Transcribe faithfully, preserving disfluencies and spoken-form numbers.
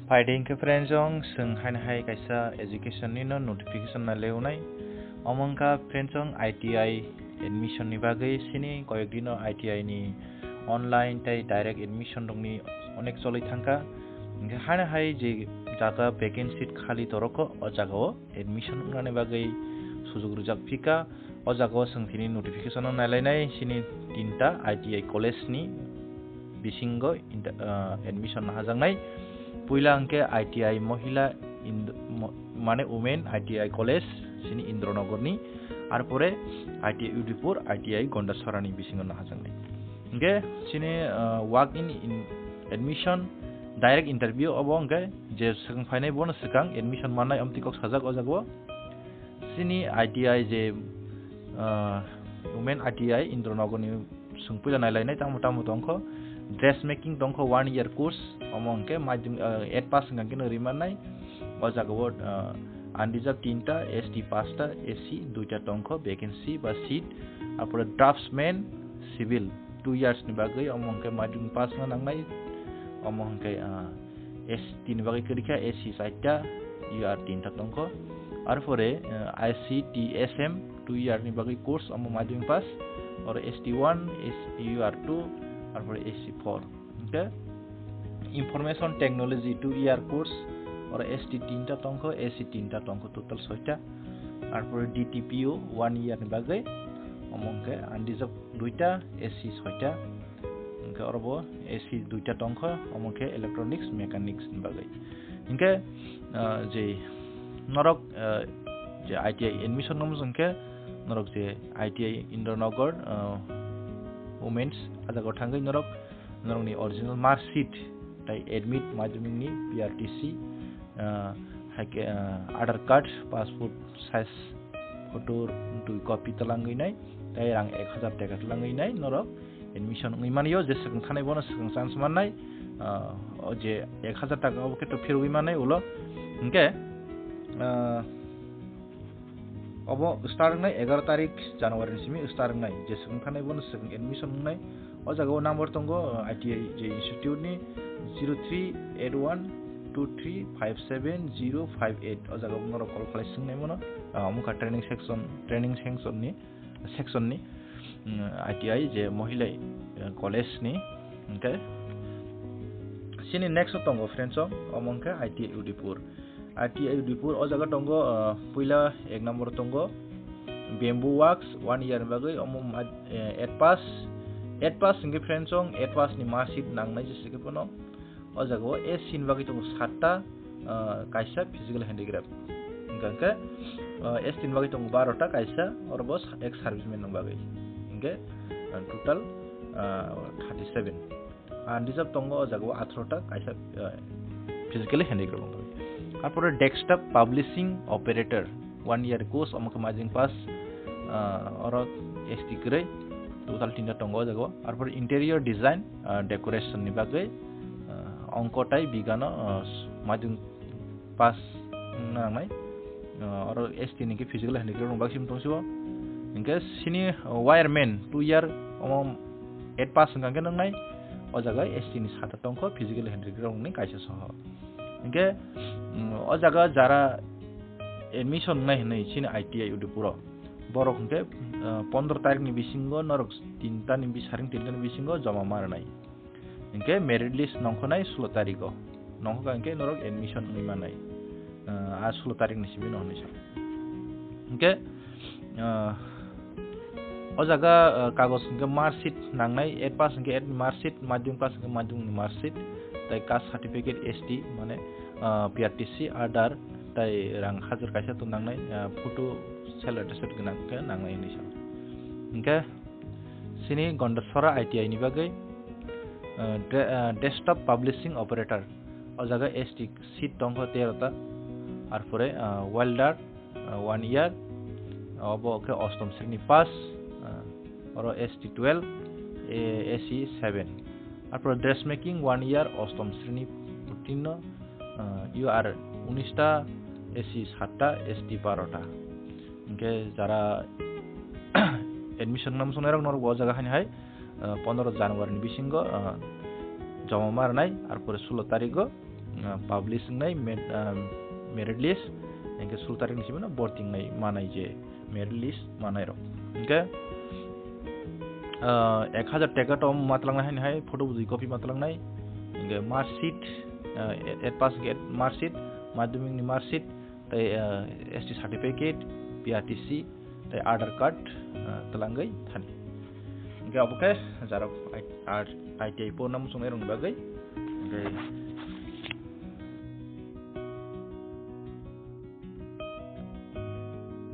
Phaidi hwnkhe friends, chwng haino hai kaisa education ni no notification nai leunai. Omo wngkha friends, I T I admission ni bagwi sini koyek dino I T I ni online tei direct admission rokni onek cholwi thangkha. Hwnkhe haino hai je jaga vacant seat khali torokho, o jagao admission wngnani bagwi sujuk rijak phika. O jagao chwng tini notification no nailainai, sini tinta I T I college ni bisingo inter-, ah, admission nahajaknai. Puila hwnkhe I T I Mohila Ind-, mo-, mane Women I T I College, sini Indranogor ni, arpore I T I Udaipur, I T I Gondasora ni bisingo nahajaknai. Hwnkhe sini, ah, walk in, in admission, direct interview obo hwnkhe je swkang phainai bono swkang admission mannai amtwi kok sajak o jagao. Sini I T I je, ah, Women I T I Indranogor ni chwng puila nailainai tamo tamo tongkho. Dressmaking tongkho one year course, omo hwnkhe madhyam-, ah, eight pass hwnkha khe no rimannai. O jagao, ah, unreserved tinta, S T pasta, S C duita tongkho, vacancy ba seat. Arpore draftsman, civil two years ni bagwi, omo hwnkhe madhyamik pass wngna nangnai. Omo hwnkhe, ah, S T ni bagwi kwrwikha, S C chaita, U R tinta tongkho. Arpore, eh, I C T S M two year ni bagwi course, omo madhyamik pass, oro S T one, S U R two, arpore S C four. Hwnkhe Information Technology two year course, oro S T tinta tongkho, S C tinta tongkho, total soita. Arpore D T P O one year ni bagwi, omo hwnkhe unreserved duita, S C soita, hwnkhe oro bo S C duita tongkho, omo khe electronics, mechanics ni bagwi. Hwnkhe, ah, je norok, ah, je I T I admission no muchung khe, norok je I T I Indranogor, ah, Women's, a jagao thangwi norok, norokni original mark sheet, tai admit madhyamik ni P R T C, ah, hai khe, ah, Aadhaar card, passport size photo dui copy twlangwi nai, tei rang ek hajar taka twlangwi nai norok admission wngwi mani o, je swkang thanai bono swkang chance mannai, ah, o je ek hajar taka obo khe to phirogwi mannai ulo. Hwnkhe, ah, obo start wngnai egaroh tarik January ni simi start wngnai, je swkang thanai bono swkang admission wngnai. O jagao number tongo, ah, I T I je institute ni zero three eight one two three five seven zero five eight. O jagao norok call khlai swngnai mano, ah, omo kha training section, training section ni, section ni, mm, I T I je Mohila, eh, college ni. Hwnkhe sini next o tongo friends o, omo hwnkhe I T I Udaipur. I T I Udaipur o jaga tongo, ah, puila ek number tongo Bamboo Works one year ni bagwi, omo ma-, eh, eight pass, eight pass hwnkhe friends o eight pass ni mark sheet nangnai jese khe bono. O jaga o S C ni bagwi tongo satta, ah, kaisa physical handicraft. Hwnkhe, ah, S T ni bagwi tongo baro ta kaisa, oro bo sa-, ek serviceman ni bagwi. Hwnkhe, ah, total, ah, thirty seven. Unreserved tongo o jaga o atharo ta kaisa, ah, physically handicraft ni bagwi. Arpore desktop publishing operator, one year course, omo khe madhyamik pass, ah, oro S T kwrwi, total tinta tongo o jaga o. Arpore interior design, ah, decoration ni bagwi, ah, ongko tai bigano, ah, madhyamik pass wngna nangnai. Ah, oro S T ni khe physical handicraft rok baksa tong sio. Hwnkhe sini, ah, wireman two year, omo eight pass hwnkha khe nangnai. O jaga S T ni sata tongkho physical handicraft rokni kaisa soho. Hwnkhe, mm, o jaga jara admission wngnai hinwi chini I T I Udaipur o. Borok hwnkhe, ah, pondro tarikh ni bisingo norok tinta ni bis-, saring tinta ni bisingo joma ma rwnai. Hwnkhe merit list nongkhonai sulo tarikh o. Nongkha hwnkhe norok admission wngwi manai. Ah, a sulo tarikh ni simi no hinwi sa. Hwnkhe, ah, o jaga, ah, kagoj hwnkhe mark sheet nangnai, eight pass hwnkhe eight ni mark sheet, madhyamik pass hwnkhe madhyamik ni mark sheet, tei caste certificate S T mane, ah, P R T C, Aadhaar, tei rang hajar kaisa to nangnai, ah, photo self attested gwnang khe nangnai hinwi sa. Hwnkhe sini Gondasora I T I ni bagwi, ah, de-, ah, desktop publishing operator, o jaga S T seat tongkho tero ta, arpore, ah, welder, ah, one year, obo khe ostom sreni pass, ah, oro S T twelve, eh, S C seven. Arpore dressmaking one year, ostom sreni uttirno, ah, U R unis ta, S C satta, S T baro ta. Hwnkhe jara admission nang songnai rok norok bo o jaga haino hai, ah, pondro January ni bisingo, ah, joma ma rwnai, arpore sulo tarikh o, publish wngnai merit list, hingke sul tarik ni simi no borti wngnai manai je merit list manai rok. Hingke ah, ek hajar taka to ma twlangnai haini hai photo bujui copy ma twlangnai. Hingke mark sheet, ah, eight pass hingke mark sheet, madhyamik ni mark sheet, tei ah, S T certificate, P R T C, tei Aadhaar card ah, twlangwi thani. Hingke abo khe jarok I T I porna muchungnai rokni bagwi. Hingke